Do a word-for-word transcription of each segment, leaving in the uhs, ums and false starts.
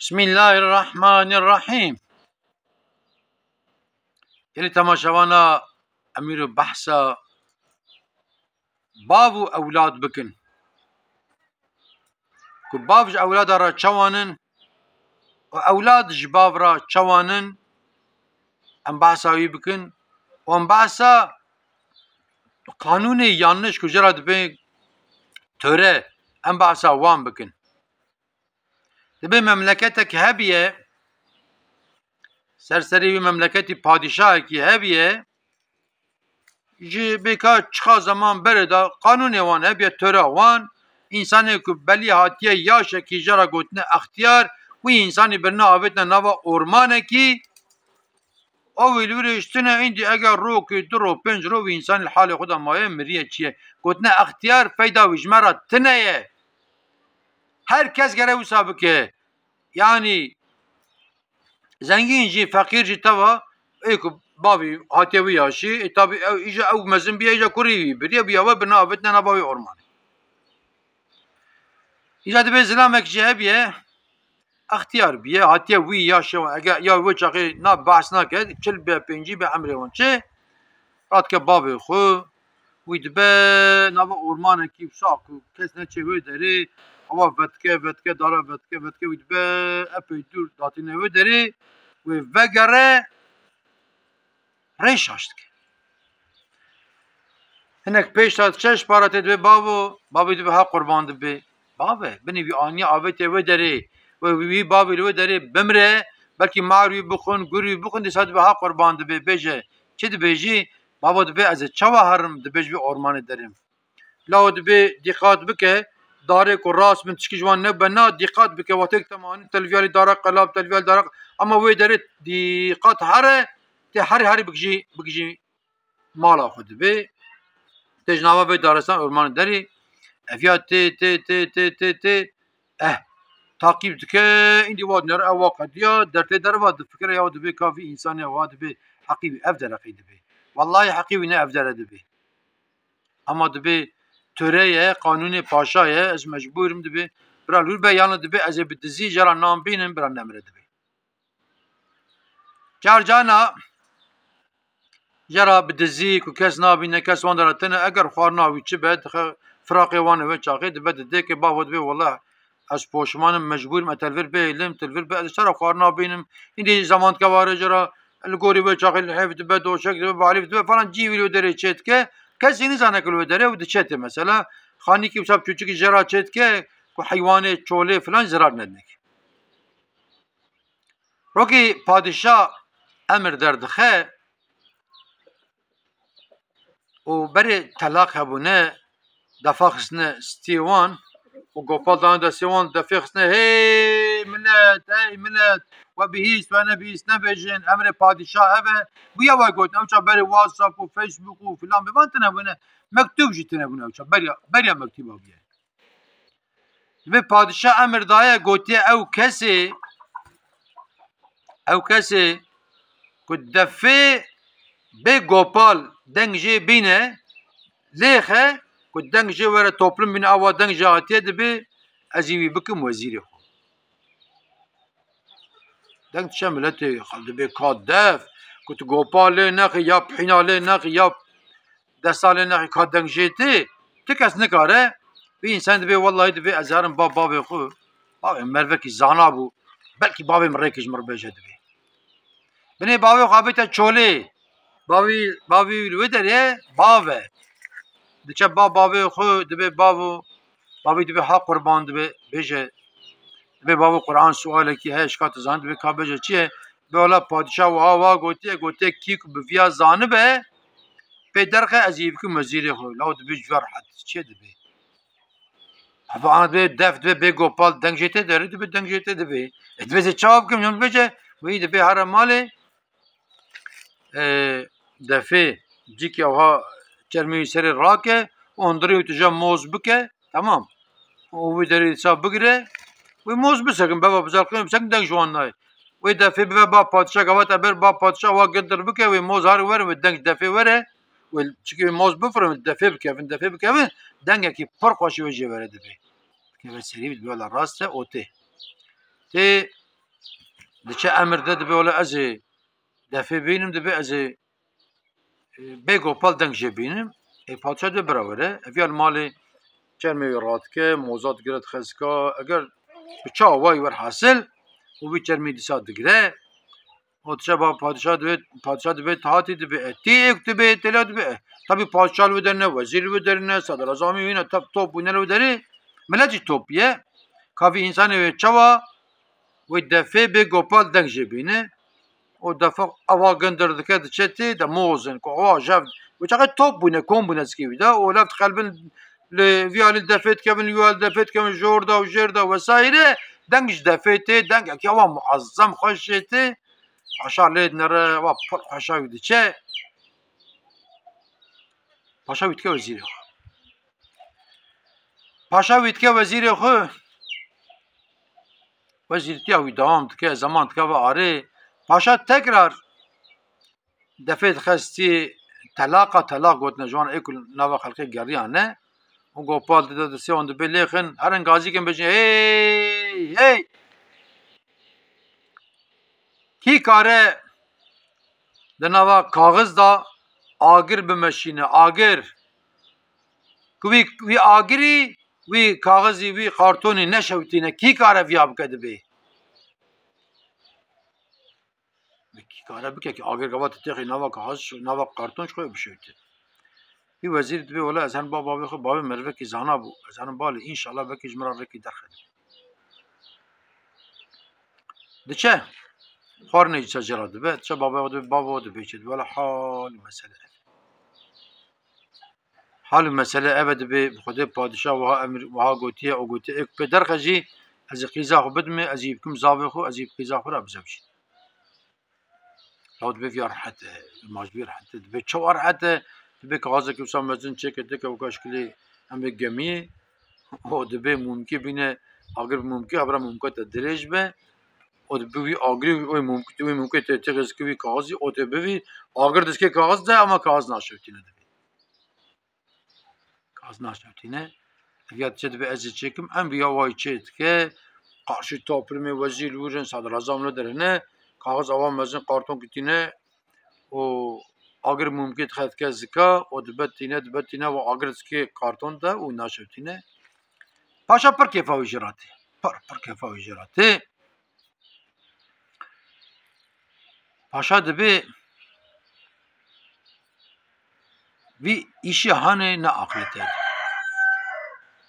Bismillahirrahmanirrahîm. Gelî temaşevana, em îro behsa bav û ewlad bikin. Ku bav ji ewlada re çawan in û ewlad ji bav re çawan in, em behsa wî bikin. Û em behsa qanûnê yanlış ku jê re dibe töre, em behsa wan bikin. Dibe memleketek hebiye, ser serê wî memleketî padîşahekî hebiye, ji bêka çiqa zeman berê de qanûnê wan hebiye, töra wan, însanê ku belî hatiye yaşekî jê re gotine extiyar, wî însanî birine avêtine nava ormanekî, ew ê li wir hiştine, îndî eger rokê, du ro, pênc ro wî însanî li halê xwe de maye, miriye çi ye. Gotine extiyar feyda wî ji me re tune ye. Her kes gere wisa bike. Yanî zengîn jî, feqîr jî teva, ê ku bavî hatiye wî yaşî, ê tabî ew, îja ew mezin bîye, îja kurî wî biriye, bûye we birine avêtine nava wî ormanê. Îja dibe zilamek jî hebiye, extiyar bûye, hatiye wî yaşê wan, eger ya wê çaxê na behs nake, çil be, pêncî be, emrê wan çi, radike bavê xwe, wî dibe nava ormanekî wisa ku kes neçe wê derê, ewa vedike, vedike, dara vedike, vedike, wî dibe epey dûr datîne wê derê, wê vegere, rê şaş dike. Hinek pêş de diçe ji para tê dibe, bavo, bavê dibe ha qurban dibe. Bave, binê wî aniye avêtê wê derê, wê wî bavê li wê derê bimre, belkî mar wî bixwin, gur wî bixwin, dîsa dibe ha qurban dibe, bêje, çi dibêjî? Bavo dibe ez ê çawa herim, dibe ji vê ormanê derim. Lawo dibe dîqat bike, darê ku rast bin tişkî ji wan nebe, na dîqat bike, wextêk te anî te li vîya lê dara qelab, te li vîya lê dara, ama wê derê dîqat here, tê herî herî bigijî, bigijî mala xwe dibe. Tê ji nava vê daristan ormanê derê. Ev ya tê, tê, tê, tê, tê, tê. Eh, taqîb dike, îndî wa dinêre, ew wa qediya, dertê dere, va difikire, ya dibe ka vî însanê wa dibe heqî wî ev dere qey dibe. Wellahî heqî wî ne ev dere dibe. Ama dibe töre ye, qanûnê paşa ye, ez mecbûr im dibe. Bira lûr be, yan dibe ez ê bi dizî jê re nan bînim, bira nemire dibe. Car carna jê re bi dizî ku kes nabîne, kes wan de re tune, eger xwarina wî çi be, dixe firaqê wan ê wê çaxê dibe didê ke bavo dibe, wela ez poşman im, mecbûr im, ez te li vir bihêlim, tu li vir bi, ez çi re xwarina bînim. Îndî zeman dike ware jê re, li gorî wê çaxê li hêv dibe, doşek dibe, balîf dibe falan, cî wî li wê derê çê dike. Kesî nizane ku li wê derê û diçe tê mesela. Xanîkî wisa çûçikî jê re çê dike ku heywanê, çolê filan zirar nedinekî. Rokî padîşah emir derdixe û berê telaq hebûne, defa xistine stê wan û gopal dane destê wan, defê xistine, hey milet, hey milet, we bihîst, we nebihîst, nebêjin, emrê padîşah ev e. Bûye we gotin, ew çax berê WhatsApp û Facebook û filan bi van tune bûne, mektûb jî tune bûne ew çax, beriya, beriya mektûba bûye. Divê padîşah emir daye, gotiye ew kesê, ew kesê ku defê bê gopal deng jê bîne, lêxe ku deng jê were toplum bîne, awa deng jê hatiye dibe, ez ê wî bikim wezîrê xwe. Deng diçe miletê xwe dibê ka def, ku tu gopal lê nexî, ya pihîna lê nexî, ya desta lê nexî, ka deng jê tê, tu kes nikare. Vî însan dibê, wellahî dibê ez herim ba bavê xwe. Bavê mervekî zana bû. Belkî bavê min rêkê ji min re bêje dibê. Binê bavê xwe avête çolê. Bavî, bavî li wê derê bav e. Diçe ba bavê xwe, dibê bavo, bavî dibê ha qurban dibe, bêje, dibê bavo Quran sualekî heye, şika tu zanî, dibê ka bêje çi ye? Bê wela padîşah wiha wa gotiye, gotiye kî ku bi viya zanibe, pê derxe ez ê bikim wezîrê xwe. Law dibê ji viya rehet çi ye dibê? Heba ana dibê def dibê bê gopal deng jê tê derê, dibê deng jê tê dibê. E dibê zê çawa bikim, min bêje, wî dibê here malê, e, defê cîkê wiha çermê wî serê rake, ondirê wî tije moz bike, temam. Û wî derê dîsa bigire, wê moz bisekin, beva bizar qîm bisekin, deng ji wan nayê. Wê defê bive ba padişah, gava te ber ba padişah, wa girdir bike, wê moz har were, wê deng defê were, wê çikê wê moz bifirin, wê defê bikevin, defê bikevin, dengekî pir xweşî wê jê were dibê. Dikeve serî, dibê wela rast e, o tê. Tê Diçe emir de, dibê wele ez ê defê bînim, dibê ez ê, e, bê gopal deng jê bînim. Ê padşah dibê bira were. Ev ya li malê çermê wî radike, moza digire dixezika. Eger bi çawa wayî werhasil û wî çermî dîsa digire. Û diçe ba padşah dibê, padşah dibê hatî dibê, e, tî êk dibê, têla dibê, e. Tabî padşah li wê derine, wezîr li wê derine, sadrazamî wî ne, tab top bûne li wê derê. Milet jî top ye. Ka vî însanê wê çawa wê defê bê gopal deng jê bîne. Û defa ava gindir dike diçe tê de mozin ku awa jev. Wê çaxê top bûne, kom bûne zikê wî de. Û lev dixelbin li vî alî defê dikevin, li wî alî defê dikevin, jor de û jêr de vesaire. Deng ji defê tê, dengekî awa muazzem xweş jê tê. Paşa lê dinere, wa pir xweşa wî diçe. Paşa wî dike wezîrê xwe. Paşa wî dike wezîrê xwe. Wezîrtiya wî dewam dike, zeman dike ve arê. Paşa tekrar defê dixestî, telaqa, telaq gotine ji wan ê ku nava xelkê geriyane. Û gopal dide destê wan dibê lêxin, herin gazîkin bêjin, hey, hey! Kî kare di nava kaxiz de agir bimeşîne, agir? Ku wî, wî agirî, wî kaxizî, wî kartonî neşewtîne, kî kare viya bike dibê? Kî kare bike ki agir gava tu têxî nava kaxiz, nava karton ji xwe bişewtî. Wî wezîr dibê, wela ez herim ba bavê xwe, bavê merivekî zana bû. Ez herim ba lê înşallah belkî ji min re rêkî derxe. Diçe. Xwarinê jî çe jê re dibe. Diçe bavê xwe dibê, bavo dibê çi dibe. Wela hal û mesele ev. Hal û mesele ev e, dibê bi Xwedê padişah wiha emir, wiha gotiye, û gotiye, ê ku pê derxe jî, ez ê qîza xwe bidimê, ez ê bikim zavê xwe, ez ê bi qîza xwe re bizewicînim. Law dibê viya rehet e, ma ji vî rehet e, dibê çawa rehet e, dibê kaxizekî wisa mezin çêke dike weka şikilê em ê gemiyê, û dibê mûmkê bîne, agir bi mûmkê, hebra mûmke te dirêj be, û dibê wî agirî, wê mûmkê, wê mûmkê tê têxê zikê wî kaxizî, û tê bivî, agir diskê kaxiz de, ama kaxiz naşewtîne dibê. Kaxiz naşewtîne. Ev ya diçe dibê ez ê çêkim, em viya wayî çê dike, qarşî toplumê wezîr li wir in, sadrazam li derine, kaxiz awa mezin karton kitîne û agir mûmkê dixe dike zika û dibe tîne, dibe tîne û agir dike karton de û naşewtîne. Paşa pir kêfa wî jê re tê. Pir, pir kêfa wî jê re tê. Paşa dibê vî îşê hanê ne aqilê te.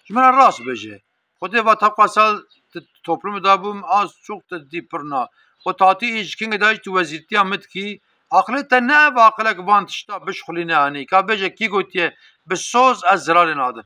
Ji min re rast bêje. Xwedê va tepqa sal di toplumê de bûm, az çok te dî pirna. Xwe tatî ê ji kengê de tu wezîrtiya min dikî. Aqilê te ne ev aqilek van tişta bişxulîne hanî. Ka bêje kî gotiye bi soz ez zirarê nadim.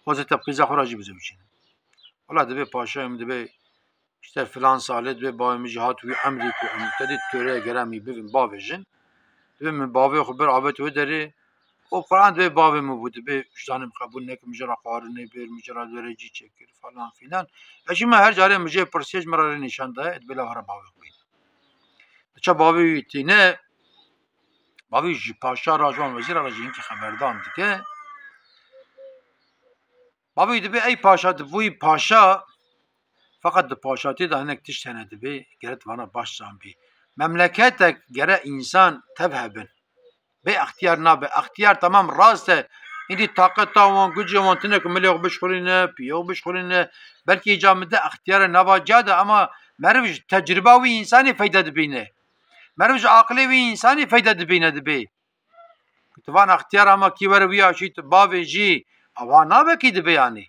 Xwezê te bi qîza xwe re jî bizewicîne. Wela dibê paşa em dibê İşte filan salê dibê bavê min jî hat wî emrî ku em te dî töre gere em î bivin bavêjin. Dibê min bavê xwe bir avêt wê derê. O Quran dibê bavê min bû, dibê ji zanê min qebûl nekin, min jê re xwarinê bir, min jê re derecî çêkir falan filan. E jî min her carê min jê pirsiye, ji min re rê nîşan daye, dibê la here bavê xwe bîne. Diçe bavê wî tîne, bavê jî paşa re, ji wan wezîra re jî hinkî xeberdan dike. Bavê wî dibê ey paşa, dibûyî paşa, feqet di paşatiyê de hinek tişt hene dibê, gere tu vana baş zanbî. Memleketek gere însan tev hebin. Bê extiyar nabe. Extiyar temam rast e. Îdî taqeta wan, gucê wan tune ku milê xwe bişxulîne, piyê xwe bişxulîne. Belkî îca min de extiyar e nava ca de, ama meriv ji tecrûba wî însanî feyde dibîne. Meriv ji aqilê wî însanî feyde dibîne dibê. Ku tu van extiyar ama kî were wî aşî tu bavê jî, ewa nabe kî dibe yanî.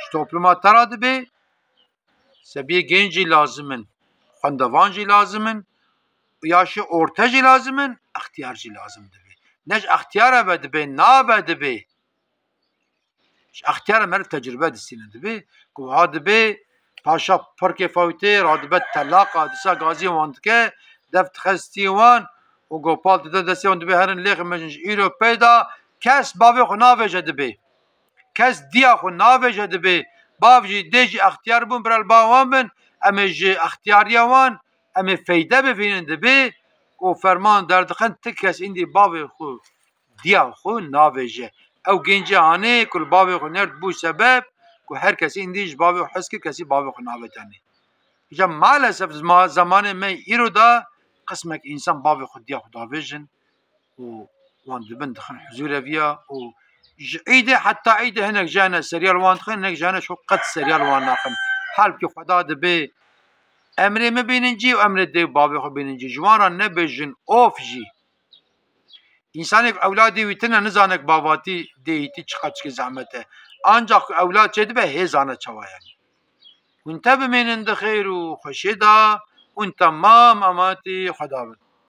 Ji topluma te re dibe, sebiyê genc jî lazim in, xwendevan jî lazim in, û yaşê orte jî lazim in, extiyar jî lazim dibe. Ne ji extiyara ve dibe, nabe dibe. Ji extiyara meriv tecrûbe distîne dibê, ku wiha dibê, paşa pir kêfa wî tê, radibe telaqa, dîsa gaziyê wan dike, def dixestî wan û gopal dide destê wan, dibê herin lêxê me jin ji îro pê de kes bavê xwe navêje dibê. Kes diya xwe navêje dibê. Bav jî dê jî extiyar bûn, bira li ba wan bin, em ê ji extiyariya wan, em ê feyde bivînin dibê û ferman derdixin, ti kes îndî bavê xwe diya xwe navêje. Ew gencê hanê ku li bavê xwe nerd bû sebeb, ku her kesî îndî ji bavê xwe hez kir, kesî bavê xwe navê tenê. Îca maalesef zema-, zemanê me îro de qismek însan bavê xwe diya xwe davêjin û wan dibin dixin huzûr eviya û ji îdê heta îdê hinek jane seriyal wan dixin, hinek jane şo qet seriyal wan naxin. Halbkî Xweda dibê emrê min bînin cî û emrê dê û bavê xwe bînin cî. Ji wan re nebêjin of jî. Însanê ku ewladê wî tine nizane ku bavatî dê wî tî çiqas çikê zehmet e. Ancaq ku ewlad çêdibe hê zane çawa ye. Hûn te bimênin di xêr û xweşiyê de, hûn temam emanetî Xweda bin.